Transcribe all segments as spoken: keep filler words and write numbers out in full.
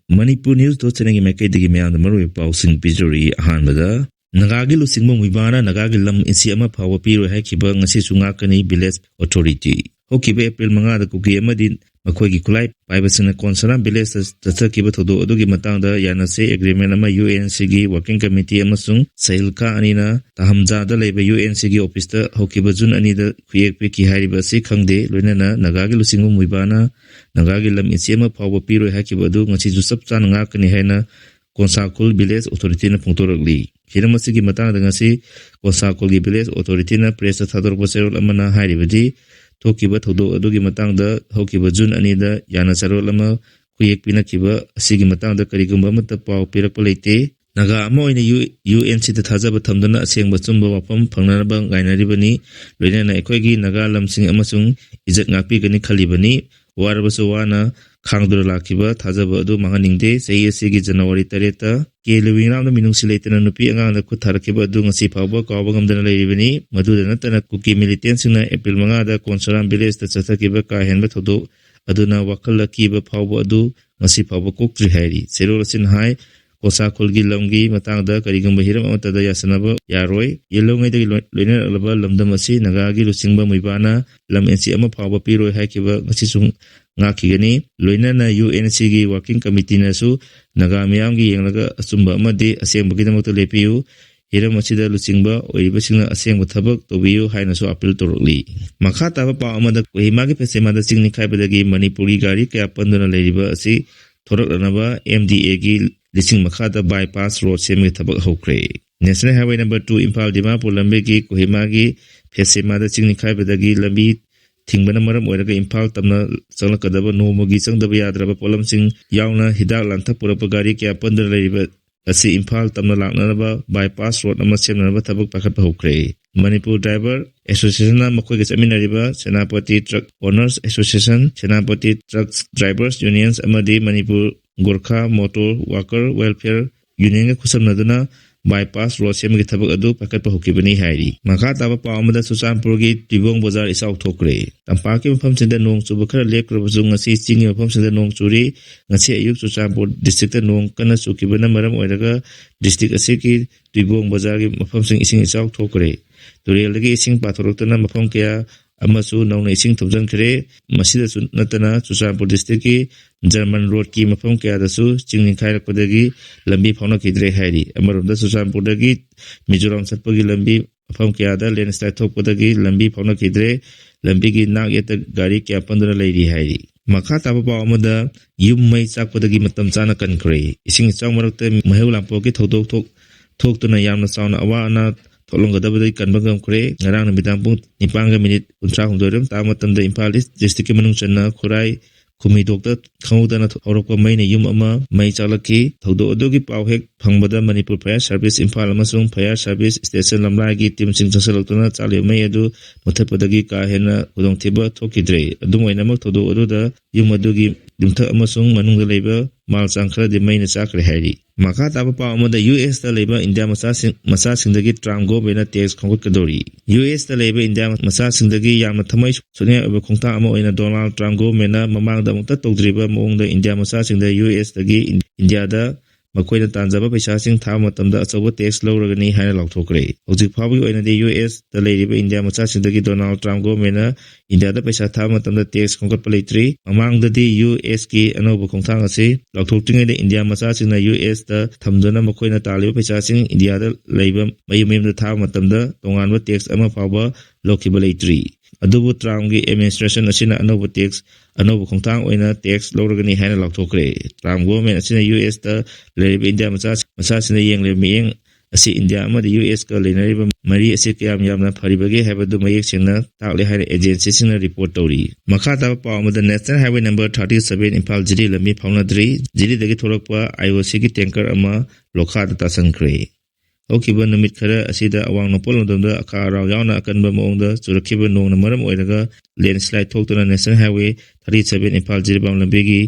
Manipur News dot channelꯒꯤ ꯃꯥꯏꯀꯩꯗꯒꯤ ꯃꯌꯥꯝꯗ ꯃꯔꯨꯑꯣꯏꯕ ꯄꯥꯎꯁꯤꯡ ꯄꯤꯖꯔꯤ꯫ ꯑꯍꯥꯟꯕꯗ, ꯅꯥꯒꯥꯒꯤ ꯂꯨꯆꯤꯡꯕ ꯃꯨꯏꯕꯥꯅ ꯅꯥꯒꯥꯒꯤ ꯂꯝ ꯏꯟꯆꯤ ꯑꯃ ꯐꯥꯎꯕ ꯄꯤꯔꯣꯏ ꯍꯥꯏꯈꯤꯕ ꯉꯁꯤꯁꯨ ꯉꯥꯛꯀꯅꯤ village authority꯫ ꯍꯧꯈꯤꯕ ꯑꯦꯄ꯭ꯔꯤꯜ ꯃꯉꯥꯗ ꯀꯨꯀꯤ ꯑꯃꯗꯤ ꯃꯈꯣꯏꯒꯤ ꯈꯨꯠꯂꯥꯏ ꯄꯥꯏꯕꯁꯤꯡꯅ ꯀꯣꯟꯁꯔꯥꯝ villageꯇ ꯆꯠꯊꯈꯤꯕ ꯊꯧꯗꯣꯛ ꯑꯗꯨꯒꯤ ꯃꯇꯥꯡꯗ ꯌꯥꯅꯁꯦ agreement ꯑꯃ UNCꯒꯤ working committee ꯑꯃꯁꯨꯡ ꯁꯍꯤꯜꯀꯥ ꯑꯅꯤꯅ ꯇꯥꯍꯝꯖꯥꯗ ꯂꯩꯕ UNCꯒꯤ officeꯇ ꯍꯧꯈꯤꯕ ꯖꯨꯟ ꯑꯅꯤꯗ ꯈꯨꯌꯦꯛ ꯄꯤꯈꯤ ꯍꯥꯏꯔꯤꯕ ꯑꯁꯤ ꯈꯪꯗꯦ꯫ ꯂꯣꯏꯅꯅ ꯅꯥꯒꯥꯒꯤ ꯂꯨꯆꯤꯡꯕ ꯃꯨꯏꯕꯥꯅ ꯅꯥꯒꯥꯒꯤ ꯂꯝ ꯏꯟꯆꯤ ꯑꯃ ꯐꯥꯎꯕ ꯄꯤꯔꯣꯏ ꯍꯥꯏꯈꯤꯕ ꯑꯗꯨ ꯉꯁꯤꯁꯨ ꯆꯞ ꯆꯥꯅ ꯉꯥꯛꯀꯅꯤ ꯍꯥꯏꯅ ꯀꯣꯟꯁꯥꯈꯨꯜ village authorityꯅ ꯐꯣꯡꯗꯣꯔꯛꯂꯤ꯫ ꯍꯤꯔꯝ ꯑꯁꯤꯒꯤ ꯃꯇꯥꯡꯗ ꯉꯁꯤ ꯀꯣꯟꯁꯥꯈꯨꯜꯒꯤ village authorityꯅ pressꯇ ꯊꯥꯗꯣꯔꯛꯄ ꯆꯦꯔꯣꯜ ꯑꯃꯅ ꯍꯥꯏꯔꯤꯕꯗꯤ, ꯊꯣꯛꯈꯤꯕ ꯊꯧꯗꯣꯛ ꯑꯗꯨꯒꯤ ꯃꯇꯥꯡꯗ ꯍꯧꯈꯤꯕ ꯖꯨꯟ ꯑꯅꯤꯗ ꯌꯥꯅ ꯆꯦꯔꯣꯜ ꯑꯃ ꯈꯨꯌꯦꯛ ꯄꯤꯅꯈꯤꯕ ꯑꯁꯤꯒꯤ ꯃꯇꯥꯡꯗ ꯀꯔꯤꯒꯨꯝꯕ ꯑꯃꯠꯇ ꯄꯥꯎ ꯄꯤꯔꯛꯄ ꯂꯩꯇꯦ꯫ ꯅꯥꯒꯥ ꯑꯃ ꯑꯣꯏꯅ ꯌꯨ-, UNCꯗ ꯊꯥꯖꯕ ꯊꯝꯗꯨꯅ ꯑꯁꯦꯡꯕ ꯑꯆꯨꯝꯕ ꯋꯥꯐꯝ ꯐꯪꯅꯅꯕ ꯉꯥꯏꯅꯔꯤꯕꯅꯤ꯫ ꯂꯣꯏꯅꯅ ꯑꯩꯈꯣꯏꯒꯤ ꯅꯥꯒꯥ ꯂꯝꯁꯤꯡ ꯑꯃꯁꯨꯡ ꯏꯖꯠ ꯉꯥꯛꯄꯤꯒꯅꯤ ꯈꯜꯂꯤꯕꯅꯤ꯫ ꯋꯥꯔꯕꯁꯨ ꯋꯥꯅ ꯈꯥꯡꯗꯨꯅ ꯂꯥꯛꯈꯤꯕ ꯊꯥꯖꯕ ꯑꯗꯨ ꯃꯥꯡꯍꯟꯅꯤꯡꯗꯦ꯫ ꯆꯍꯤ ꯑꯁꯤꯒꯤ ꯖꯅꯋꯥꯔꯤ ꯇꯔꯦꯠꯇ ꯀꯦ ꯂꯨꯋꯤꯡꯔꯥꯝꯅ ꯃꯤꯅꯨꯡꯁꯤ ꯂꯩꯇꯅ ꯅꯨꯄꯤ ꯑꯉꯥꯡꯗ ꯈꯨꯠ ꯊꯥꯔꯛꯈꯤꯕ ꯑꯗꯨ ꯉꯁꯤ ꯐꯥꯎꯕ ꯀꯥꯎꯕ ꯉꯝꯗꯅ ꯂꯩꯔꯤꯕꯅꯤ꯫ ꯃꯗꯨꯗ ꯅꯠꯇꯅ ꯀꯨꯀꯤ militantꯁꯤꯡꯅ ꯑꯦꯄ꯭ꯔꯤꯜ ꯃꯉꯥꯗ ꯀꯣꯟꯁꯣꯔꯥꯝ villageꯇ ꯆꯠꯊꯈꯤꯕ ꯀꯥ ꯍꯦꯟꯕ ꯊꯧꯗꯣꯛ ꯑꯗꯨꯅ ꯋꯥꯈꯜ ꯑꯀꯤꯕ ꯐꯥꯎꯕ ꯑꯗꯨ ꯉꯁꯤ ꯐꯥꯎꯕ ꯀꯣꯛꯇ꯭ꯔꯤ ꯍꯥꯏꯔꯤ꯫ ꯆꯦꯔꯣꯜ ꯑꯁꯤꯅ ꯍꯥꯏ, ꯀꯣꯁꯥ ꯈꯨꯜꯒꯤ ꯂꯝꯒꯤ ꯃꯇꯥꯡꯗ ꯀꯔꯤꯒꯨꯝꯕ ꯍꯤꯔꯝ ꯑꯃꯠꯇꯗ ꯌꯥꯁꯟꯅꯕ ꯌꯥꯔꯣꯏ꯫ ꯌꯦꯜꯍꯧꯉꯩꯗꯒꯤ ꯂꯣꯏ-, ꯂꯣꯏꯅꯔꯛꯂꯕ ꯂꯝꯗꯝ ꯑꯁꯤ ꯅꯥꯒꯥꯒꯤ ꯂꯨꯆꯤꯡꯕ ꯃꯨꯏꯕꯥꯅ ꯂꯝ ꯏꯟꯆꯤ ꯑꯃ ꯐꯥꯎꯕ ꯄꯤꯔꯣꯏ ꯍꯥꯏꯈꯤꯕ ꯉꯁꯤꯁꯨ ꯉꯥꯛꯈꯤꯒꯅꯤ꯫ ꯂꯣꯏꯅꯅ UNCꯒꯤ working committeeꯅꯁꯨ ꯅꯥꯒꯥ ꯃꯤꯌꯥꯝꯒꯤ ꯌꯦꯡꯂꯒ ꯑꯆꯨꯝꯕ ꯑꯃꯗꯤ ꯑꯁꯦꯡꯕꯒꯤꯗꯃꯛꯇ ꯂꯦꯞꯄꯤꯌꯨ꯫ ꯍꯤꯔꯝ ꯑꯁꯤꯗ ꯂꯨꯆꯤꯡꯕ ꯑꯣꯏꯔꯤꯕꯁꯤꯡꯅ ꯑꯁꯦꯡꯕ ꯊꯕꯛ ꯇꯧꯕꯤꯌꯨ ꯍꯥꯏꯅꯁꯨ appeal ꯇꯧꯔꯛꯂꯤ꯫ ꯃꯈꯥ ꯇꯥꯕ ꯄꯥꯎ ꯑꯃꯗ, ꯀꯣꯍꯤꯃꯥꯒꯤ ꯐꯦꯁꯦꯃꯥꯗ ꯆꯤꯡ ꯅꯤꯡꯈꯥꯏꯕꯗꯒꯤ ꯃꯅꯤꯄꯨꯔꯒꯤ ꯒꯥꯔꯤ ꯀꯌꯥ ꯄꯟꯗꯨꯅ ꯂꯩꯔꯤꯕ ꯑꯁꯤ ꯊꯣꯔꯛꯅꯅꯕ MDAꯒꯤ ꯂꯤꯁꯤꯡ ꯃꯈꯥꯗ bypass road ꯁꯦꯝꯕꯒꯤ ꯊꯕꯛ ꯍꯧꯈ꯭ꯔꯦ꯫ National Highway number two Imphal Dimapur ꯂꯝꯕꯤꯒꯤ ꯀꯣꯍꯤꯃꯥꯒꯤ ꯐꯦꯁꯦꯃꯥꯗ ꯆꯤꯡ ꯅꯤꯡꯈꯥꯏꯕꯗꯒꯤ ꯂꯝꯕꯤ ꯊꯤꯡꯕꯅ ꯃꯔꯝ ꯑꯣꯏꯔꯒ ꯏꯝꯐꯥꯜ ꯇꯝꯅ ꯆꯪꯂꯛꯀꯗꯕ ꯅꯣꯡꯃꯒꯤ ꯆꯪꯗꯕ ꯌꯥꯗ꯭ꯔꯕ ꯄꯣꯠꯂꯝꯁꯤꯡ ꯌꯥꯎꯅ ꯍꯤꯗꯥꯛ ꯂꯥꯡꯊꯛ ꯄꯨꯔꯛꯄ ꯒꯥꯔꯤ ꯀꯌꯥ ꯄꯟꯗꯨꯅ ꯂꯩꯔꯤꯕ ꯑꯁꯤ ꯏꯝꯐꯥꯜ ꯇꯝꯅ ꯂꯥꯛꯅꯅꯕ bypass road ꯑꯃ ꯁꯦꯝꯅꯅꯕ ꯊꯕꯛ ꯄꯥꯏꯈꯠꯄ ꯍꯧꯈ꯭ꯔꯦ꯫ ꯃꯅꯤꯄꯨꯔ Driver Associationꯅ ꯃꯈꯣꯏꯒ ꯆꯠꯃꯤꯟꯅꯔꯤꯕ Senapati Truck Owners Association, Senapati Truck Drivers Unions ꯑꯃꯗꯤ Manipur Gorkha Motor Worker Welfare Unionꯒ ꯈꯨꯠꯁꯝꯅꯗꯨꯅ bypass road ꯁꯦꯝꯕꯒꯤ ꯊꯕꯛ ꯑꯗꯨ ꯄꯥꯏꯈꯠꯄ ꯍꯧꯈꯤꯕꯅꯤ ꯍꯥꯏꯔꯤ꯫ ꯃꯈꯥ ꯇꯥꯕ ꯄꯥꯎ ꯑꯃꯗ ꯆꯨꯔꯆꯥꯟꯄꯨꯔꯒꯤ ꯇꯨꯏꯕꯣꯡ ꯕꯖꯥꯔ ꯏꯆꯥꯎ ꯊꯣꯛꯈ꯭ꯔꯦ꯫ ꯇꯝꯄꯥꯛꯀꯤ ꯃꯐꯝꯁꯤꯡꯗ ꯅꯣꯡ ꯆꯨꯕ ꯈꯔ ꯂꯦꯞꯈ꯭ꯔꯕꯁꯨ ꯉꯁꯤ ꯆꯤꯡꯒꯤ ꯃꯐꯝꯁꯤꯡꯗ ꯅꯣꯡ ꯆꯨꯔꯤ꯫ ꯉꯁꯤ ꯑꯌꯨꯛ ꯆꯨꯔꯆꯥꯟꯄꯨꯔ district ꯇ ꯅꯣꯡ ꯀꯟꯅ ꯆꯨꯈꯤꯕꯅ ꯃꯔꯝ ꯑꯣꯏꯔꯒ district ꯑꯁꯤꯒꯤ ꯇꯨꯏꯕꯣꯡ ꯕꯖꯥꯔꯒꯤ ꯃꯐꯝꯁꯤꯡ ꯏꯁꯤꯡ ꯏꯆꯥꯎ ꯊꯣꯛꯈ꯭ꯔꯦ꯫ ꯇꯨꯔꯦꯜꯗꯒꯤ ꯏꯁꯤꯡ ꯄꯥꯊꯣꯔꯛꯇꯨꯅ ꯃꯐꯝ ꯀꯌꯥ ꯑꯃꯁꯨ ꯅꯧꯅ ꯏꯁꯤꯡ ꯊꯨꯝꯖꯤꯟꯈ꯭ꯔꯦ꯫ ꯃꯁꯤꯗꯁꯨ ꯅꯠꯇꯅ ꯆꯨꯔꯆꯥꯟꯄꯨꯔ district ꯀꯤ ꯖꯔꯃꯟ ꯔꯣꯗꯀꯤ ꯃꯐꯝ ꯀꯌꯥꯗꯁꯨ ꯆꯤꯡ ꯅꯤꯡꯈꯥꯏꯔꯛꯄꯗꯒꯤ ꯂꯝꯕꯤ ꯐꯥꯎꯅꯈꯤꯗ꯭ꯔꯦ ꯍꯥꯏꯔꯤ꯫ ꯑꯃꯔꯣꯝꯗ ꯆꯨꯔꯆꯥꯟꯄꯨꯔꯗꯒꯤ ꯃꯤꯖꯣꯔꯥꯝ ꯆꯠꯄꯒꯤ ꯂꯝꯕꯤ ꯃꯐꯝ ꯀꯌꯥꯗ landslide ꯊꯣꯛꯄꯗꯒꯤ ꯂꯝꯕꯤ ꯐꯥꯎꯅꯈꯤꯗ꯭ꯔꯦ꯫ ꯂꯝꯕꯤꯒꯤ ꯅꯥꯛ ꯌꯦꯠꯇ ꯒꯥꯔꯤ ꯀꯌꯥ ꯄꯟꯗꯨꯅ ꯂꯩꯔꯤ ꯍꯥꯏꯔꯤ꯫ ꯃꯈꯥ ꯇꯥꯕ ꯄꯥꯎ ꯑꯃꯗ, ꯌꯨꯝ ꯃꯩ ꯆꯥꯛꯄꯗꯒꯤ ꯃꯇꯝ ꯆꯥꯅ ꯀꯟꯈ꯭ꯔꯦ꯫ ꯏꯁꯤꯡ ꯏꯆꯥꯎ ꯃꯔꯛꯇ ꯃꯩꯍꯧ ꯂꯥꯡꯄꯣꯛꯀꯤ ꯊꯧꯗꯣꯛ ꯊꯣꯛ-, ꯊꯣꯛꯇꯨꯅ ꯌꯥꯝꯅ ꯆꯥꯎꯅ ꯑꯋꯥ ꯑꯅꯥ ꯊꯣꯛꯂꯝꯒꯗꯕꯗꯒꯤ ꯀꯟꯕ ꯉꯝꯈ꯭ꯔꯦ꯫ ꯉꯔꯥꯡ ꯅꯨꯃꯤꯗꯥꯡ ꯄꯨꯡ ꯅꯤꯄꯥꯟꯒ minute ꯀꯨꯟꯊ꯭ꯔꯥ ꯍꯨꯝꯗꯣꯏ ꯔꯣꯝ ꯇꯥꯕ ꯃꯇꯝꯗ ꯏꯝꯐꯥꯜ East district ꯀꯤ ꯃꯅꯨꯡ ꯆꯟꯅ ꯈꯨꯔꯥꯏ ꯈꯨꯃꯤꯗꯣꯛꯇ ꯈꯪꯍꯧꯗꯅ ꯍꯧꯔꯛꯄ ꯃꯩꯅ ꯌꯨꯝ ꯑꯃ ꯃꯩ ꯆꯥꯛꯂꯛꯈꯤ꯫ ꯊꯧꯗꯣꯛ ꯑꯗꯨꯒꯤ ꯄꯥꯎ ꯍꯦꯛ ꯐꯪꯕꯗ ꯃꯅꯤꯄꯨꯔ Fire Service ꯏꯝꯐꯥꯜ ꯑꯃꯁꯨꯡ Fire Service Station ꯂꯝꯂꯥꯏꯒꯤ team ꯁꯤꯡ ꯆꯪꯁꯤꯜꯂꯛꯇꯨꯅ ꯆꯥꯛꯂꯤꯕ ꯃꯩ ꯑꯗꯨ ꯃꯨꯊꯠꯄꯗꯒꯤ ꯀꯥ ꯍꯦꯟꯅ ꯈꯨꯗꯣꯡꯊꯤꯕ ꯊꯣꯛꯈꯤꯗ꯭ꯔꯦ꯫ ꯑꯗꯨꯝ ꯑꯣꯏꯅꯃꯛ, ꯊꯧꯗꯣꯛ ꯑꯗꯨꯗ ꯌꯨꯝ ꯑꯗꯨꯒꯤ ꯌꯨꯝꯊꯛ ꯑꯃꯁꯨꯡ ꯃꯅꯨꯡꯗ ꯂꯩꯕ ꯃꯥꯜ ꯆꯥꯡ ꯈꯔꯗꯤ ꯃꯩꯅ ꯆꯥꯛꯈ꯭ꯔꯦ ꯍꯥꯏꯔꯤ꯫ ꯃꯈꯥ ꯇꯥꯕ ꯄꯥꯎ ꯑꯃꯗ, ꯌꯨ ꯑꯦꯁꯇ ꯂꯩꯕ ꯏꯟꯗꯤꯌꯥ ꯃꯆꯥꯁꯤꯡ, ꯃꯆꯥꯁꯤꯡꯗꯒꯤ ꯇ꯭ꯔꯥꯝꯞ ꯒꯣꯚꯔꯟꯃꯦꯟꯠꯅ tax ꯈꯣꯝꯒꯠꯀꯗꯧꯔꯤ꯫ ꯌꯨ ꯑꯦꯁꯇ ꯂꯩꯕ ꯏꯟꯗꯤꯌꯥ ꯃꯆꯥꯁꯤꯡꯗꯒꯤ ꯌꯥꯝꯅ ꯊꯃꯣꯏ ꯁꯣꯛꯅꯤꯡꯉꯥꯏ ꯑꯣꯏꯕ ꯈꯣꯡꯊꯥꯡ ꯑꯃ ꯑꯣꯏꯅ ꯗꯣꯅꯥꯜꯗ ꯇ꯭ꯔꯥꯝꯞ ꯒꯣꯚꯔꯟꯃꯦꯟꯠꯅ ꯃꯃꯥꯡꯗ ꯑꯃꯨꯛꯇ ꯇꯧꯗ꯭ꯔꯤꯕ ꯃꯑꯣꯡꯗ ꯏꯟꯗꯤꯌꯥ ꯃꯆꯥꯁꯤꯡꯗ ꯌꯨ ꯑꯦꯁꯇꯒꯤ ꯏꯟꯗꯤꯌꯥꯗ ꯃꯈꯣꯏꯅ ꯇꯥꯟꯖꯕ ꯄꯩꯁꯥꯁꯤꯡ ꯊꯥꯕ ꯃꯇꯝꯗ ꯑꯆꯧꯕ tax ꯂꯧꯔꯒꯅꯤ ꯍꯥꯏꯅ ꯂꯥꯎꯊꯣꯛꯈ꯭ꯔꯦ꯫ ꯍꯧꯖꯤꯛ ꯐꯥꯎꯕꯒꯤ ꯑꯣꯏꯅꯗꯤ ꯌꯨ ꯑꯦꯁꯇ ꯂꯩꯔꯤꯕ ꯏꯟꯗꯤꯌꯥ ꯃꯆꯥꯁꯤꯡꯗꯒꯤ ꯗꯣꯅꯥꯜꯗ ꯇ꯭ꯔꯥꯝꯞ ꯒꯣꯚꯔꯟꯃꯦꯟꯠꯅ ꯏꯟꯗꯤꯌꯥꯗ ꯄꯩꯁꯥ ꯊꯥꯕ ꯃꯇꯝꯗ tax ꯈꯣꯝꯒꯠꯄ ꯂꯩꯇ꯭ꯔꯤ꯫ ꯃꯃꯥꯡꯗꯗꯤ ꯌꯨ ꯑꯦꯁꯀꯤ ꯑꯅꯧꯕ ꯈꯣꯡꯊꯥꯡ ꯑꯁꯤ ꯂꯥꯎꯊꯣꯛꯇ꯭ꯔꯤꯉꯩꯗ ꯏꯟꯗꯤꯌꯥ ꯃꯆꯥꯁꯤꯡꯅ ꯌꯨ ꯑꯦꯁꯇ ꯊꯝꯗꯨꯅ ꯃꯈꯣꯏꯅ ꯇꯥꯜꯂꯤꯕ ꯄꯩꯁꯥꯁꯤꯡ ꯏꯟꯗꯤꯌꯥꯗ ꯂꯩꯕ ꯃꯌꯨꯝ ꯃꯌꯨꯝꯗ ꯊꯥꯕ ꯃꯇꯝꯗ ꯇꯣꯉꯥꯟꯕ tax ꯑꯃ ꯐꯥꯎꯕ ꯂꯧꯈꯤꯕ ꯂꯩꯇ꯭ꯔꯤ꯫ ꯑꯗꯨꯕꯨ ꯇ꯭ꯔꯥꯝꯞꯀꯤ administration ꯑꯁꯤꯅ ꯑꯅꯧꯕ tax, ꯑꯅꯧꯕ ꯈꯣꯡꯊꯥꯡ ꯑꯣꯏꯅ tax ꯂꯧꯔꯒꯅꯤ ꯍꯥꯏꯅ ꯂꯥꯎꯊꯣꯛꯈ꯭ꯔꯦ꯫ ꯇ꯭ꯔꯥꯝꯞ ꯒꯣꯚꯔꯟꯃꯦꯟꯠ ꯑꯁꯤꯅ ꯌꯨ ꯑꯦꯁꯇ ꯂꯩꯔꯤꯕ ꯏꯟꯗꯤꯌꯥ ꯃꯆꯥ, ꯃꯆꯥꯁꯤꯡꯅ ꯌꯦꯡꯂꯤꯕ ꯃꯤꯠꯌꯦꯡ ꯑꯁꯤ ꯏꯟꯗꯤꯌꯥ ꯑꯃꯗꯤ ꯌꯨ ꯑꯦꯁꯀ ꯂꯩꯅꯔꯤꯕ ꯃꯔꯤ ꯑꯁꯤ ꯀꯌꯥꯝ ꯌꯥꯝꯅ ꯐꯔꯤꯕꯒꯦ ꯍꯥꯏꯕꯗꯨ ꯃꯌꯦꯛ ꯁꯦꯡꯅ ꯇꯥꯛꯂꯦ ꯍꯥꯏꯅ agency ꯁꯤꯡꯅ report ꯇꯧꯔꯤ꯫ ꯃꯈꯥ ꯇꯥꯕ ꯄꯥꯎ ꯑꯃꯗ, National Highway number thirty seven Imphal ꯖꯤꯔꯤ ꯂꯝꯕꯤ ꯐꯥꯎꯅꯗ꯭ꯔꯤ꯫ ꯖꯤꯔꯤꯗꯒꯤ ꯊꯣꯛꯂꯛꯄ ꯑꯥꯏ ꯑꯣ ꯁꯤꯒꯤ tanker ꯑꯃ ꯂꯣꯈꯥꯗ ꯇꯥꯁꯟꯈ꯭ꯔꯦ꯫ ꯍꯧꯈꯤꯕ ꯅꯨꯃꯤꯠ ꯈꯔ ꯑꯁꯤꯗ ꯑꯋꯥꯡ ꯅꯣꯡꯄꯣꯛ ꯂꯝꯗꯝꯗ ꯑꯈꯥ ꯑꯔꯥꯎ ꯌꯥꯎꯅ ꯑꯀꯟꯕ ꯃꯑꯣꯡꯗ ꯆꯨꯔꯛꯈꯤꯕ ꯅꯣꯡꯅ ꯃꯔꯝ ꯑꯣꯏꯔꯒ landslide ꯊꯣꯛꯇꯨꯅ National Highway thirty seven Imphal Jiribam ꯂꯝꯕꯤꯒꯤ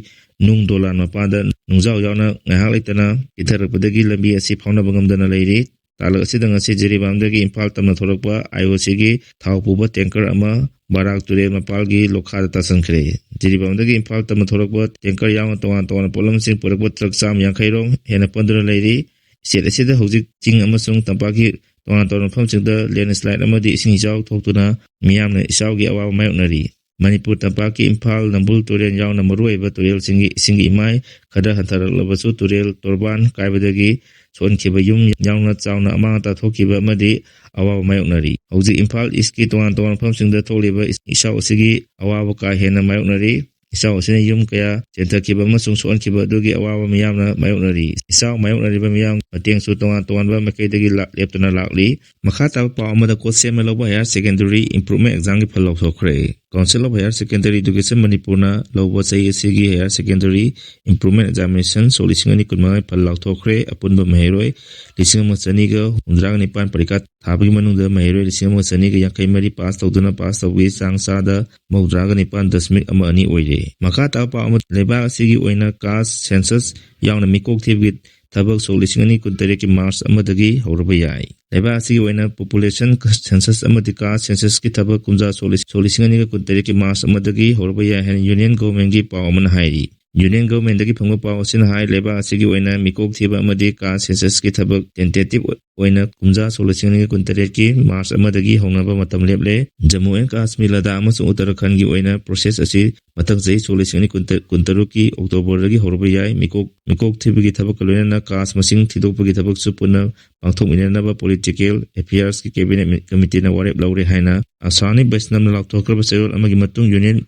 ꯅꯨꯡ ꯗꯣꯂꯥꯟ ꯃꯄꯥꯟꯗ ꯅꯨꯡꯖꯥꯎ ꯌꯥꯎꯅ ꯉꯥꯏꯍꯥꯛ ꯂꯩꯇꯅ ꯀꯤꯊꯔꯛꯄꯗꯒꯤ ꯂꯝꯕꯤ ꯑꯁꯤ ꯐꯥꯎꯅꯕ ꯉꯝꯗꯅ ꯂꯩꯔꯤ꯫ ꯇꯥꯂꯛ ꯑꯁꯤꯗ ꯉꯁꯤ ꯖꯤꯔꯤꯕꯥꯝꯗꯒꯤ ꯏꯝꯐꯥꯜ ꯇꯝꯅ ꯊꯣꯛꯂꯛꯄ ꯑꯥꯏ ꯑꯣ ꯁꯤꯒꯤ ꯊꯥꯎ ꯄꯨꯕ ꯇꯦꯡꯀꯔ ꯑꯃ ꯕꯔꯥꯛ ꯇꯨꯔꯦꯜ ꯃꯄꯥꯜꯒꯤ ꯂꯣꯛꯈꯥꯗ ꯇꯥꯁꯟꯈ꯭ꯔꯦ꯫ ꯖꯤꯔꯤꯕꯥꯝꯗꯒꯤ ꯏꯝꯐꯥꯜ ꯇꯝꯅ ꯊꯣꯛꯂꯛꯄ ꯇꯦꯡꯀꯔ ꯌꯥꯎꯅ ꯇꯣꯉꯥꯟ ꯇꯣꯉꯥꯟꯕ ꯄꯣꯠꯂꯝꯁꯤꯡ ꯄꯨꯔꯛꯄ ꯇ꯭ꯔꯛ ꯆꯥꯝꯃ ꯌꯥꯡꯈꯩ ꯔꯣꯝ ꯍꯦꯟꯅ ꯄꯟꯗꯨꯅ ꯂꯩꯔꯤ꯫ ꯁ꯭ꯇꯦꯠ ꯑꯁꯤꯗ ꯍꯧꯖꯤꯛ ꯆꯤꯡ ꯑꯃꯁꯨꯡ ꯇꯝꯄꯥꯛꯀꯤ ꯇꯣꯉꯥꯟ ꯇꯣꯉꯥꯟꯕ ꯃꯐꯝꯁꯤꯡꯗ ꯂꯦꯟꯁ꯭ꯂꯥꯏꯗ ꯑꯃꯗꯤ ꯏꯁꯤꯡ ꯏꯆꯥꯎ ꯊꯣꯛꯇꯨꯅ ꯃꯤꯌꯥꯝꯅ ꯏꯆꯥꯎꯒꯤ ꯑꯋꯥꯕ ꯃꯥꯌꯣꯛꯅꯔꯤ꯫ ꯃꯅꯤꯄꯨꯔ ꯇꯝꯄꯥꯛꯀꯤ ꯏꯝꯐꯥꯜ ꯅꯝꯕꯨꯜ ꯇꯨꯔꯦꯜ ꯌꯥꯎꯅ ꯃꯔꯨꯑꯣꯏꯕ ꯇꯨꯔꯦꯜꯁꯤꯡꯒꯤ ꯏꯁꯤꯡꯒꯤ ꯏꯃꯥꯏ ꯈꯔ ꯍꯟꯊꯔꯛꯂꯕꯁꯨ ꯇꯨꯔꯦꯜ ꯇꯣꯔꯕꯥꯟ ꯀꯥꯏꯕꯗꯒꯤ ꯁꯣꯛꯍꯟꯈꯤꯕ ꯌꯨꯝ ꯌꯥꯎꯅ ꯆꯥꯎꯅ ꯑꯃꯥꯡ ꯑꯇꯥ ꯊꯣꯛꯈꯤꯕ ꯑꯃꯗꯤ ꯑꯋꯥꯕ ꯃꯥꯌꯣꯛꯅꯔꯤ꯫ ꯍꯧꯖꯤꯛ ꯏꯝꯐꯥꯜ ꯏꯁꯀꯤ ꯇꯣꯉꯥꯟ ꯇꯣꯉꯥꯟꯕ ꯃꯐꯝꯁꯤꯡꯗ ꯊꯣꯛꯂꯤꯕ ꯏꯆꯥꯎ ꯑꯁꯤꯒꯤ ꯑꯋꯥꯕ ꯀꯥ ꯍꯦꯟꯅ ꯃꯥꯌꯣꯛꯅꯔꯤ꯫ ꯏꯆꯥꯎ ꯑꯁꯤꯅ ꯌꯨꯝ ꯀꯌꯥ ꯆꯦꯟꯊꯈꯤꯕ ꯑꯃꯁꯨꯡ ꯁꯣꯛꯍꯟꯈꯤꯕ ꯑꯗꯨꯒꯤ ꯑꯋꯥꯕ ꯃꯤꯌꯥꯝꯅ ꯃꯥꯌꯣꯛꯅꯔꯤ꯫ ꯏꯆꯥꯎ ꯃꯥꯌꯣꯛꯅꯔꯤꯕ ꯃꯤꯌꯥꯝ ꯃꯇꯦꯡꯁꯨ ꯇꯣꯉꯥꯟ ꯇꯣꯉꯥꯟꯕ ꯃꯥꯏꯀꯩꯗꯒꯤ ꯂꯥꯛ-, ꯂꯦꯞꯇꯅ ꯂꯥꯛꯂꯤ꯫ ꯃꯈꯥ ꯇꯥꯕ ꯄꯥꯎ ꯑꯃꯗ ꯀꯣꯠꯁꯦꯝꯅ ꯂꯧꯕ Higher Secondary Improvement Examꯒꯤ ꯐꯜ ꯂꯥꯎꯊꯣꯛꯈ꯭ꯔꯦ꯫ Council of Higher Secondary Education ꯃꯅꯤꯄꯨꯔꯅ ꯂꯧꯕ ꯆꯍꯤ ꯑꯁꯤꯒꯤ Higher Secondary Improvement Examination ꯁꯣꯛ ꯂꯤꯁꯤꯡ ꯑꯅꯤ ꯀꯨꯟꯃꯉꯥꯒꯤ ꯐꯜ ꯂꯥꯎꯊꯣꯛꯈ꯭ꯔꯦ꯫ ꯑꯄꯨꯟꯕ ꯃꯍꯩꯔꯣꯏ ꯂꯤꯁꯤꯡ ꯑꯃ ꯆꯅꯤꯒ ꯍꯨꯝꯗ꯭ꯔꯥꯒ ꯅꯤꯄꯥꯟ ꯄꯔꯤꯈꯥ ꯊꯥꯕꯒꯤ ꯃꯅꯨꯡꯗ ꯃꯍꯩꯔꯣꯏ ꯂꯤꯁꯤꯡ ꯑꯃ ꯆꯅꯤꯒ ꯌꯥꯡꯈꯩ ꯃꯔꯤ ꯄꯥꯁ ꯇꯧꯗꯨꯅ ꯄꯥꯁ ꯇꯧꯕꯒꯤ ꯆꯥꯡ ꯆꯥꯗ ꯃꯧꯗ꯭ꯔꯥꯒ ꯅꯤꯄꯥꯟ ꯗꯁꯃꯤꯛ ꯑꯃ ꯑꯅꯤ ꯑꯣꯏꯔꯦ꯫ ꯃꯈꯥ ꯇꯥꯕ ꯄꯥꯎ ꯑꯃ, ꯂꯩꯕꯥꯛ ꯑꯁꯤꯒꯤ ꯑꯣꯏꯅ caste census ꯌꯥꯎꯅ ꯃꯤꯀꯣꯛ ꯊꯤꯕꯒꯤ ꯊꯕꯛ ꯁꯣꯛ ꯂꯤꯁꯤꯡ ꯑꯅꯤ ꯀꯨꯟꯇꯔꯦꯠꯀꯤ ꯃꯥꯔꯆ ꯑꯃꯗꯒꯤ ꯍꯧꯔꯕ ꯌꯥꯏ꯫ ꯂꯩꯕꯥꯛ ꯑꯁꯤꯒꯤ ꯑꯣꯏꯅ population census ꯑꯃꯗꯤ caste censusꯀꯤ ꯊꯕꯛ ꯀꯨꯝꯖꯥ ꯁꯣꯛ ꯂꯤꯁꯤꯡ ꯑꯅꯤꯒ ꯀꯨꯟꯇꯔꯦꯠꯀꯤ ꯃꯥꯔꯆ ꯑꯃꯗꯒꯤ ꯍꯧꯔꯕ ꯌꯥꯏ ꯍꯥꯏꯅ Union Governmentꯀꯤ ꯄꯥꯎ ꯑꯃꯅ ꯍꯥꯏꯔꯤ꯫ Union Governmentꯗꯒꯤ ꯐꯪꯕ ꯄꯥꯎ ꯑꯁꯤꯅ ꯍꯥꯏ, ꯂꯩꯕꯥꯛ ꯑꯁꯤꯒꯤ ꯑꯣꯏꯅ ꯃꯤꯀꯣꯛ ꯊꯤꯕ ꯑꯃꯗꯤ caste censusꯀꯤ ꯊꯕꯛ tentative ꯑꯣꯏꯅ ꯀꯨꯝꯖꯥ ꯁꯣꯛ ꯂꯤꯁꯤꯡ ꯑꯅꯤꯒ ꯀꯨꯟꯇꯔꯦꯠꯀꯤ ꯃꯥꯔꯆ ꯑꯃꯗꯒꯤ ꯍꯧꯅꯕ ꯃꯇꯝ ꯂꯦꯞꯂꯦ꯫ ꯖꯝꯃꯨ ꯑꯦꯟ ꯀꯥꯁꯃꯤꯔ, ꯂꯗꯥꯈ ꯑꯃꯁꯨꯡ ꯎꯠꯇꯔꯥꯈꯟꯗꯒꯤ ꯑꯣꯏꯅ process ꯑꯁꯤ ꯃꯊꯪ ꯆꯍꯤ ꯁꯣꯛ ꯂꯤꯁꯤꯡ ꯑꯅꯤ ꯀꯨꯟꯇꯔꯨꯛꯀꯤ ꯑꯣꯛꯇꯣꯕꯔꯗꯒꯤ ꯍꯧꯔꯕ ꯌꯥꯏ꯫ ꯃꯤꯀꯣꯛ, ꯃꯤꯀꯣꯛ ꯊꯤꯕꯒꯤ ꯊꯕꯛꯀ ꯂꯣꯏꯅꯅ caste ꯃꯁꯤꯡ ꯊꯤꯗꯣꯛꯄꯒꯤ ꯊꯕꯛꯁꯨ ꯄꯨꯟꯅ ꯄꯥꯡꯊꯣꯛꯃꯤꯟꯅꯅꯕ Political Affairsꯀꯤ Cabinet Committeeꯅ ꯋꯥꯔꯦꯞ ꯂꯧꯔꯦ ꯍꯥꯏꯅ ꯑꯁꯥꯅꯤ ꯕꯩꯁꯅꯝꯅ ꯂꯥꯎꯊꯣꯛꯈ꯭ꯔꯕ ꯆꯌꯣꯜ ꯑꯃꯒꯤ ꯃꯇꯨꯡ Union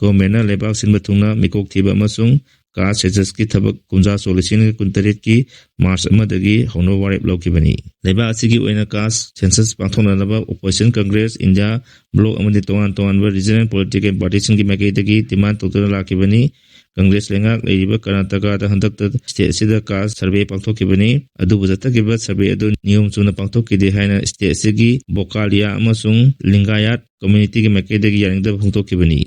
Governmentꯅ ꯂꯩꯕꯥꯛ ꯁꯤꯟꯕ ꯊꯨꯡꯅ ꯃꯤꯀꯣꯛ ꯊꯤꯕ ꯑꯃꯁꯨꯡ caste censusꯀꯤ ꯊꯕꯛ ꯀꯨꯝꯖꯥ ꯁꯣꯛ ꯂꯤꯁꯤꯡ ꯑꯅꯤ ꯀꯨꯟꯇꯔꯦꯠꯀꯤ ꯃꯥꯔꯆ ꯑꯃꯗꯒꯤ ꯍꯧꯅꯕ ꯋꯥꯔꯦꯞ ꯂꯧꯈꯤꯕꯅꯤ꯫ ꯂꯩꯕꯥꯛ ꯑꯁꯤꯒꯤ ꯑꯣꯏꯅ caste census ꯄꯥꯡꯊꯣꯛꯅꯅꯕ Opposition Congress, India Bloc ꯑꯃꯗꯤ ꯇꯣꯉꯥꯟ ꯇꯣꯉꯥꯟꯕ regional political partyꯁꯤꯡꯒꯤ ꯃꯥꯏꯀꯩꯗꯒꯤ demand ꯇꯧꯗꯨꯅ ꯂꯥꯛꯈꯤꯕꯅꯤ꯫ ꯀꯪꯒ꯭ꯔꯦꯁ ꯂꯩꯉꯥꯛ ꯂꯩꯔꯤꯕ ꯀꯔꯅꯥꯇꯀꯥꯗ ꯍꯟꯗꯛꯇ state ꯑꯁꯤꯗ caste survey ꯄꯥꯡꯊꯣꯛꯈꯤꯕꯅꯤ꯫ ꯑꯗꯨꯕꯨ ꯆꯠꯊꯈꯤꯕ survey ꯑꯗꯨ ꯅꯤꯌꯣꯝ ꯆꯨꯝꯅ ꯄꯥꯡꯊꯣꯛꯈꯤꯗꯦ ꯍꯥꯏꯅ state ꯑꯁꯤꯒꯤ ꯕꯣꯀꯥꯂꯤꯌꯥ ꯑꯃꯁꯨꯡ ꯂꯤꯡꯒꯥꯌꯥꯠ communityꯒꯤ ꯃꯥꯏꯀꯩꯗꯒꯤ ꯌꯥꯅꯤꯡꯗꯕ ꯐꯣꯡꯗꯣꯛꯈꯤꯕꯅꯤ꯫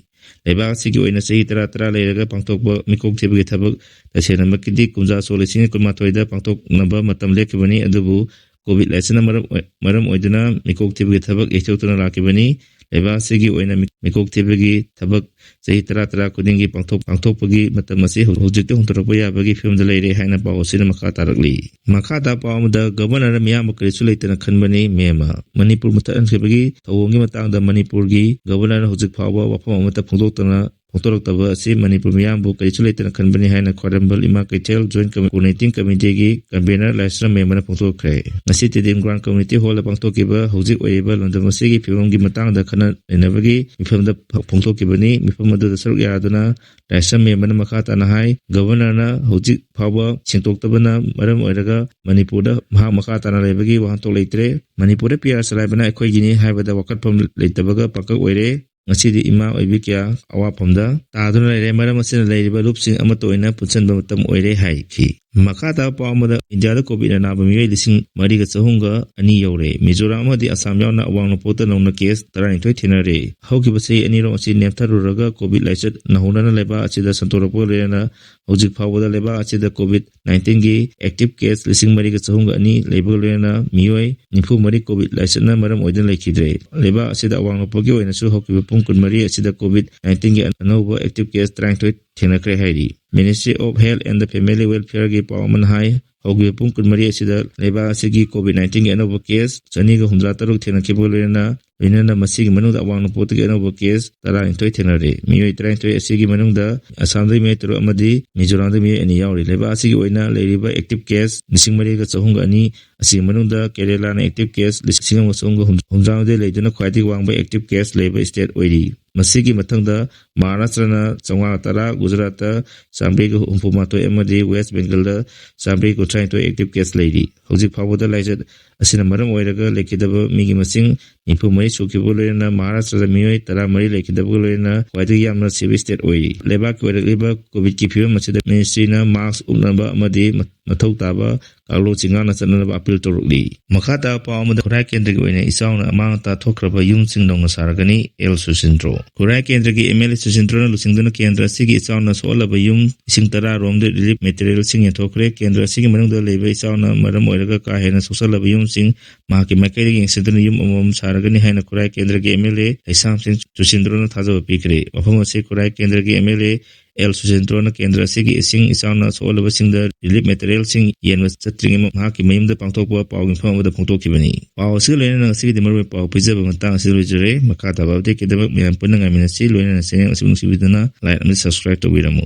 ꯂꯩꯕꯥꯛ ꯑꯁꯤꯒꯤ ꯑꯣꯏꯅ ꯆꯍꯤ ꯇꯔꯥ ꯇꯔꯥ ꯂꯩꯔꯒ ꯄꯥꯡꯊꯣꯛꯄ ꯃꯤꯀꯣꯛ ꯊꯤꯕꯒꯤ ꯊꯕꯛ ꯇꯁꯦꯡꯅꯃꯛꯀꯤꯗꯤ ꯀꯨꯝꯖꯥ ꯁꯣꯛ ꯂꯤꯁꯤꯡ ꯀꯨꯟꯃꯥꯊꯣꯏꯗ ꯄꯥꯡꯊꯣꯛꯅꯕ ꯃꯇꯝ ꯂꯦꯞꯈꯤꯕꯅꯤ, ꯑꯗꯨꯕꯨ ꯀꯣꯚꯤꯗ ꯂꯥꯏꯆꯠꯅ ꯃꯔꯝ ꯑꯣꯏ-, ꯃꯔꯝ ꯑꯣꯏꯗꯨꯅ ꯃꯤꯀꯣꯛ ꯊꯤꯕꯒꯤ ꯊꯕꯛ ꯌꯩꯊꯣꯛꯇꯨꯅ ꯂꯥꯛꯈꯤꯕꯅꯤ꯫ ꯂꯩꯕꯥꯛ ꯑꯁꯤꯒꯤ ꯑꯣꯏꯅ ꯃꯤ-, ꯃꯤꯀꯣꯛ ꯊꯤꯕꯒꯤ ꯊꯕꯛ ꯆꯍꯤ ꯇꯔꯥ ꯇꯔꯥ ꯈꯨꯗꯤꯡꯒꯤ ꯄꯥꯡꯊꯣꯛ-, ꯄꯥꯡꯊꯣꯛꯄꯒꯤ ꯃꯇꯝ ꯑꯁꯤ ꯍꯧ-, ꯍꯧꯖꯤꯛꯇꯤ ꯍꯣꯡꯗꯣꯔꯛꯄ ꯌꯥꯕꯒꯤ ꯐꯤꯕꯝꯗ ꯂꯩꯔꯦ ꯍꯥꯏꯅ ꯄꯥꯎ ꯑꯁꯤꯅ ꯃꯈꯥ ꯇꯥꯔꯛꯂꯤ꯫ ꯃꯈꯥ ꯇꯥꯕ ꯄꯥꯎ ꯑꯃꯗ, ꯒꯚꯔꯅꯔꯅ ꯃꯤꯌꯥꯝꯕꯨ ꯀꯔꯤꯁꯨ ꯂꯩꯇꯅ ꯈꯟꯕꯅꯤ, ꯃꯦꯝꯃ꯫ ꯃꯅꯤꯄꯨꯔ ꯃꯨꯠꯊꯠꯍꯟꯈꯤꯕꯒꯤ ꯊꯧꯑꯣꯡꯒꯤ ꯃꯇꯥꯡꯗ ꯃꯅꯤꯄꯨꯔꯒꯤ ꯒꯚꯔꯅꯔꯅ ꯍꯧꯖꯤꯛ ꯐꯥꯎꯕ ꯋꯥꯐꯝ ꯑꯃꯠꯇ ꯐꯣꯡꯗꯣꯛꯇꯅ ꯐꯣꯡꯗꯣꯔꯛꯇꯕ ꯑꯁꯤ ꯃꯅꯤꯄꯨꯔ ꯃꯤꯌꯥꯝꯕꯨ ꯀꯔꯤꯁꯨ ꯂꯩꯇꯅ ꯈꯟꯕꯅꯤ ꯍꯥꯏꯅ ꯈ꯭ꯋꯥꯏꯔꯝꯕꯜ ꯏꯃꯥ ꯀꯩꯊꯦꯜ ꯖꯣꯏꯟꯠ ꯀꯃꯤ-, ꯀꯣꯑꯣꯔꯗꯤꯅꯦꯇꯤꯡ ꯀꯃꯤꯇꯤꯒꯤ ꯀꯟꯚꯦꯅꯔ ꯂꯥꯏꯁ꯭ꯔꯝ ꯃꯦꯝꯕꯅ ꯐꯣꯡꯗꯣꯛꯈ꯭ꯔꯦ꯫ ꯉꯁꯤ ꯇꯤꯗꯤꯝ ꯒ꯭ꯔꯥꯎꯟ ꯀꯝꯃ꯭ꯌꯨꯅꯤꯇꯤ ꯍꯣꯜꯗ ꯄꯥꯡꯊꯣꯛꯈꯤꯕ ꯍꯧꯖꯤꯛ ꯑꯣꯏꯔꯤꯕ ꯂꯝꯗꯝ ꯑꯁꯤꯒꯤ ꯐꯤꯕꯝꯒꯤ ꯃꯇꯥꯡꯗ ꯈꯟꯅ ꯅꯩꯅꯕꯒꯤ ꯃꯤꯐꯝꯗ ꯐ-, ꯐꯣꯡꯗꯣꯛꯈꯤꯕꯅꯤ꯫ ꯃꯤꯐꯝ ꯑꯗꯨꯗ ꯁꯔꯨꯛ ꯌꯥꯗꯨꯅ ꯂꯥꯏꯁ꯭ꯔꯝ ꯃꯦꯝꯕꯅ ꯃꯈꯥ ꯇꯥꯅ ꯍꯥꯏ, ꯒꯚꯔꯅꯔꯅ ꯍꯧꯖꯤꯛ ꯐꯥꯎꯕ ꯁꯦꯡꯗꯣꯛꯇꯕꯅ ꯃꯔꯝ ꯑꯣꯏꯔꯒ ꯃꯅꯤꯄꯨꯔꯗ ꯃꯍꯥꯛ ꯃꯈꯥ ꯇꯥꯅ ꯂꯩꯕꯒꯤ ꯋꯥꯍꯟꯊꯣꯛ ꯂꯩꯇ꯭ꯔꯦ꯫ ꯃꯅꯤꯄꯨꯔꯗ ꯄꯤ ꯑꯥꯔ ꯆꯂꯥꯏꯕꯅ ꯑꯩꯈꯣꯏꯒꯤꯅꯤ ꯍꯥꯏꯕꯗ ꯋꯥꯀꯠꯐꯝ ꯂꯩꯇꯕꯒ ꯄꯥꯡꯀꯛ ꯑꯣꯏꯔꯦ꯫ ꯉꯁꯤꯗꯤ ꯏꯃꯥ ꯑꯣꯏꯕꯤ ꯀꯌꯥ ꯑꯋꯥꯐꯝꯗ ꯇꯥꯗꯨꯅ ꯂꯩꯔꯦ꯫ ꯃꯔꯝ ꯑꯁꯤꯅ ꯂꯩꯔꯤꯕ ꯂꯨꯞꯁꯤꯡ ꯑꯃꯠꯇ ꯑꯣꯏꯅ ꯄꯨꯟꯁꯤꯟꯕ ꯃꯇꯝ ꯑꯣꯏꯔꯦ ꯍꯥꯏꯈꯤ꯫ ꯃꯈꯥ ꯇꯥꯕ ꯄꯥꯎ ꯑꯃꯗ, ꯏꯟꯗꯤꯌꯥꯗ ꯀꯣꯚꯤꯗꯅ ꯅꯥꯕ ꯃꯤꯑꯣꯏ ꯂꯤꯁꯤꯡ ꯃꯔꯤꯒ ꯆꯍꯨꯝꯒ ꯑꯅꯤ ꯌꯧꯔꯦ꯫ ꯃꯤꯖꯣꯔꯥꯝ ꯑꯃꯗꯤ ꯑꯁꯥꯝ ꯌꯥꯎꯅ ꯑꯋꯥꯡ ꯅꯣꯡꯄꯣꯛꯇ ꯅꯧꯅ ꯀꯦꯁ ꯇꯔꯥꯅꯤꯊꯣꯏ ꯊꯦꯡꯅꯔꯦ꯫ ꯍꯧꯈꯤꯕ ꯆꯍꯤ ꯑꯅꯤꯔꯣꯝ ꯑꯁꯤ ꯅꯦꯝꯊꯔꯨꯔꯒ ꯀꯣꯚꯤꯗ ꯂꯥꯏꯆꯠ ꯅꯧꯍꯧꯅꯅ ꯂꯩꯕꯥꯛ ꯑꯁꯤꯗ ꯁꯟꯗꯣꯔꯛꯄꯒ ꯂꯣꯏꯅꯅ ꯍꯧꯖꯤꯛ ꯐꯥꯎꯕꯗ ꯂꯩꯕꯥꯛ ꯑꯁꯤꯗ ꯀꯣꯚꯤꯗ ꯅꯥꯏꯟꯇꯤꯟꯒꯤ ꯑꯦꯛꯇꯤꯚ ꯀꯦꯁ ꯂꯤꯁꯤꯡ ꯃꯔꯤꯒ ꯆꯍꯨꯝꯒ ꯑꯅꯤ ꯂꯩꯕꯒ ꯂꯣꯏꯅꯅ ꯃꯤꯑꯣꯏ ꯅꯤꯐꯨ ꯃꯔꯤ ꯀꯣꯚꯤꯗ ꯂꯥꯏꯆꯠꯅ ꯃꯔꯝ ꯑꯣꯏꯗꯨꯅ ꯂꯩꯈꯤꯗ꯭ꯔꯦ꯫ ꯂꯩꯕꯥꯛ ꯑꯁꯤꯗ ꯑꯋꯥꯡ ꯅꯣꯡꯄꯣꯛꯀꯤ ꯑꯣꯏꯅꯁꯨ ꯍꯧꯈꯤꯕ ꯄꯨꯡ ꯀꯨꯟꯃꯔꯤ ꯑꯁꯤꯗ ꯀꯣꯚꯤꯗ ꯅꯥꯏꯟꯇꯤꯟꯒꯤ ꯑꯅꯧꯕ ꯑꯦꯛꯇꯤꯚ ꯀꯦꯁ ꯇꯔꯥꯅꯤꯊꯣꯏ ꯊꯦꯡꯅꯈ꯭ꯔꯦ ꯍꯥꯏꯔꯤ꯫ Ministry of Health and the Family Welfare ꯒꯤ ꯄꯥꯎ ꯑꯃꯅ ꯍꯥꯏ, ꯍꯧꯈꯤꯕ ꯄꯨꯡ ꯀꯨꯟꯃꯔꯤ ꯑꯁꯤꯗ ꯂꯩꯕꯥꯛ ꯑꯁꯤꯒꯤ ꯀꯣꯚꯤꯗ ꯅꯥꯏꯟꯇꯤꯟꯒꯤ ꯑꯅꯧꯕ ꯀꯦꯁ ꯆꯅꯤꯒ ꯍꯨꯝꯗ꯭ꯔꯥ ꯇꯔꯨꯛ ꯊꯦꯡꯅꯈꯤꯕꯒ ꯂꯣꯏꯅꯅ, ꯂꯣꯏꯅꯅ ꯃꯁꯤꯒꯤ ꯃꯅꯨꯡꯗ ꯑꯋꯥꯡ ꯅꯣꯡꯄꯣꯛꯇꯒꯤ ꯑꯅꯧꯕ ꯀꯦꯁ ꯇꯔꯥꯅꯤꯊꯣꯏ ꯊꯦꯡꯅꯔꯦ꯫ ꯃꯤꯑꯣꯏ ꯇꯔꯥꯅꯤꯊꯣꯏ ꯑꯁꯤꯒꯤ ꯃꯅꯨꯡꯗ ꯑꯁꯥꯝꯗꯒꯤ ꯃꯤꯑꯣꯏ ꯇꯔꯨꯛ ꯑꯃꯗꯤ ꯃꯤꯖꯣꯔꯥꯝꯗꯒꯤ ꯃꯤꯑꯣꯏ ꯑꯅꯤ ꯌꯥꯎꯔꯤ꯫ ꯂꯩꯕꯥꯛ ꯑꯁꯤꯒꯤ ꯑꯣꯏꯅ ꯂꯩꯔꯤꯕ ꯑꯦꯛꯇꯤꯚ ꯀꯦꯁ ꯂꯤꯁꯤꯡ ꯃꯔꯤꯒ ꯆꯍꯨꯝꯒ ꯑꯅꯤ ꯑꯁꯤꯒꯤ ꯃꯅꯨꯡꯗ ꯀꯦꯔꯦꯂꯥꯅ ꯑꯦꯛꯇꯤꯚ ꯀꯦꯁ ꯂꯤꯁꯤꯡ ꯑꯃꯒ ꯆꯍꯨꯝꯒ ꯍꯨꯝꯗ꯭ꯔꯥ ꯍꯨꯝꯗ꯭ꯔꯥ ꯂꯩꯗꯨꯅ ꯈ꯭ꯋꯥꯏꯗꯒꯤ ꯋꯥꯡꯕ ꯑꯦꯛꯇꯤꯚ ꯀꯦꯁ ꯂꯩꯕ ꯁ꯭ꯇꯦꯠ ꯑꯣꯏꯔꯤ꯫ ꯃꯁꯤꯒꯤ ꯃꯊꯪꯗ ꯃꯍꯥꯔꯥꯁꯇ꯭ꯔꯅ ꯆꯥꯝꯃꯉꯥ ꯇꯔꯥ, ꯒꯨꯖꯔꯥꯠꯇ ꯆꯥꯝꯃꯔꯤꯒ ꯍꯨꯝꯐꯨ ꯃꯥꯊꯣꯏ ꯑꯃꯗꯤ ꯋꯦꯁ ꯕꯦꯡꯒꯜꯗ ꯆꯥꯝꯃꯔꯤ ꯀꯨꯟꯊ꯭ꯔꯥꯅꯤꯊꯣꯏ ꯑꯦꯛꯇꯤꯚ ꯀꯦꯁ ꯂꯩꯔꯤ꯫ ꯍꯧꯖꯤꯛ ꯐꯥꯎꯕꯗ ꯂꯥꯏꯆꯠ ꯑꯁꯤꯅ ꯃꯔꯝ ꯑꯣꯏꯔꯒ ꯂꯩꯈꯤꯗꯕ ꯃꯤꯒꯤ ꯃꯁꯤꯡ ꯅꯤꯐꯨ ꯃꯔꯤ ꯁꯨꯈꯤꯕꯒ ꯂꯣꯏꯅꯅ ꯃꯍꯥꯔꯥꯁꯇ꯭ꯔꯗ ꯃꯤꯑꯣꯏ ꯇꯔꯥ ꯃꯔꯤ ꯂꯩꯈꯤꯗꯕꯒ ꯂꯣꯏꯅꯅ ꯈ꯭ꯋꯥꯏꯗꯒꯤ ꯌꯥꯝꯅ ꯁꯤꯕ ꯁ꯭ꯇꯦꯠ ꯑꯣꯏꯔꯤ꯫ ꯂꯩꯕꯥꯛꯀꯤ ꯑꯣꯏꯔꯛꯂꯤꯕ ꯀꯣꯚꯤꯗꯀꯤ ꯐꯤꯕꯝ ꯑꯁꯤꯗ ꯃꯤꯅꯤꯁꯇ꯭ꯔꯤꯅ ꯃꯥꯁꯛ ꯎꯞꯅꯕ ꯑꯃꯗꯤ ꯃ-, ꯃꯊꯧ ꯇꯥꯕ ꯀꯥꯡꯂꯣꯟꯁꯤꯡ ꯉꯥꯛꯅ ꯆꯠꯅꯅꯕ ꯑꯄꯤꯜ ꯇꯧꯔꯛꯂꯤ꯫ ꯃꯈꯥ ꯇꯥꯕ ꯄꯥꯎ ꯑꯃꯗ, ꯈꯨꯔꯥꯏ ꯀꯦꯟꯗ꯭ꯔꯒꯤ ꯑꯣꯏꯅ ꯏꯆꯥꯎꯅ ꯑꯃꯥꯡ ꯑꯇꯥ ꯊꯣꯛꯈ꯭ꯔꯕ ꯌꯨꯝꯁꯤꯡ ꯅꯧꯅ ꯁꯥꯔꯒꯅꯤ, ꯑꯦꯜ ꯁꯨꯁꯤꯟꯗ꯭ꯔꯣ꯫ ꯈꯨꯔꯥꯏ ꯀꯦꯟꯗ꯭ꯔꯒꯤ ꯑꯦꯝ ꯑꯦꯜ ꯑꯦ ꯁꯨꯆꯤꯟꯗ꯭ꯔꯣꯅ ꯂꯨꯆꯤꯡꯗꯨꯅ ꯀꯦꯟꯗ꯭ꯔ ꯑꯁꯤꯒꯤ ꯏꯆꯥꯎꯅ ꯁꯣꯛꯍꯜꯂꯕ ꯌꯨꯝ ꯂꯤꯁꯤꯡ ꯇꯔꯥ ꯔꯣꯝꯗ ꯔꯤꯂꯤꯐ ꯃꯦꯇꯔꯤꯌꯦꯜꯁꯤꯡ ꯌꯦꯟꯊꯣꯛꯈ꯭ꯔꯦ꯫ ꯀꯦꯟꯗ꯭ꯔ ꯑꯁꯤꯒꯤ ꯃꯅꯨꯡꯗ ꯂꯩꯕ ꯏꯆꯥꯎꯅ ꯃꯔꯝ ꯑꯣꯏꯔꯒ ꯀꯥ ꯍꯦꯟꯅ ꯁꯣꯛꯆꯜꯂꯕ ꯌꯨꯝꯁꯤꯡ ꯃꯍꯥꯛꯀꯤ ꯃꯥꯏꯀꯩꯗꯒꯤ ꯌꯦꯡꯁꯤꯟꯗꯨꯅ ꯌꯨꯝ ꯑꯃꯃꯝ ꯁꯥꯔꯒꯅꯤ ꯍꯥꯏꯅ ꯈꯨꯔꯥꯏ ꯀꯦꯟꯗ꯭ꯔꯒꯤ ꯑꯦꯝ ꯑꯦꯜ ꯑꯦ ꯂꯩꯁꯥꯝ ꯁꯤꯡ ꯁꯨꯆꯤꯟꯗ꯭ꯔꯣꯅ ꯊꯥꯖꯕ ꯄꯤꯈ꯭ꯔꯦ꯫ ꯃꯐꯝ ꯑꯁꯤ ꯈꯨꯔꯥꯏ ꯀꯦꯟꯗ꯭ꯔꯒꯤ ꯑꯦꯝ ꯑꯦꯜ ꯑꯦ ꯑꯦꯜ ꯁꯨꯆꯤꯟꯗ꯭ꯔꯣꯅ ꯀꯦꯟꯗ꯭ꯔ ꯑꯁꯤꯒꯤ ꯏꯁꯤꯡ ꯏꯆꯥꯎꯅ ꯁꯣꯛꯍꯜꯂꯕꯁꯤꯡꯗ ꯔꯤꯂꯤꯐ ꯃꯦꯇꯔꯤꯌꯦꯜꯁꯤꯡ ꯌꯦꯟꯕ ꯆꯠꯇ꯭ꯔꯤꯉꯩ ꯃꯍꯥꯛꯀꯤ ꯃꯌꯨꯝꯗ ꯄꯥꯡꯊꯣꯛꯄ ꯄꯥꯎ ꯃꯤꯐꯝ ꯑꯃꯗ ꯐꯣꯡꯗꯣꯛꯈꯤꯕꯅꯤ꯫ ꯄꯥꯎ ꯑꯁꯤꯒ ꯂꯣꯏꯅꯅ ꯉꯁꯤꯒꯤꯗꯤ ꯃꯔꯨꯑꯣꯏꯕ ꯄꯥꯎ ꯄꯤꯖꯕ ꯃꯇꯥꯡ ꯑꯁꯤꯗ ꯂꯣꯏꯖꯔꯦ꯫ ꯃꯈꯥ ꯇꯥꯕ ꯑꯞꯗꯦꯠꯀꯤꯗꯃꯛ ꯃꯌꯥꯝ ꯄꯨꯟꯅ ꯉꯥꯏꯃꯤꯟꯅꯁꯤ꯫ ꯂꯣꯏꯅꯅ ꯆꯦꯅꯦꯜ ꯑꯁꯤꯕꯨ ꯅꯨꯡꯁꯤꯕꯤꯗꯨꯅ ꯂꯥꯏꯛ ꯑꯃꯗꯤ ꯁꯕꯁꯀ꯭ꯔꯥꯏꯕ ꯇꯧꯕꯤꯔꯝꯃꯨ꯫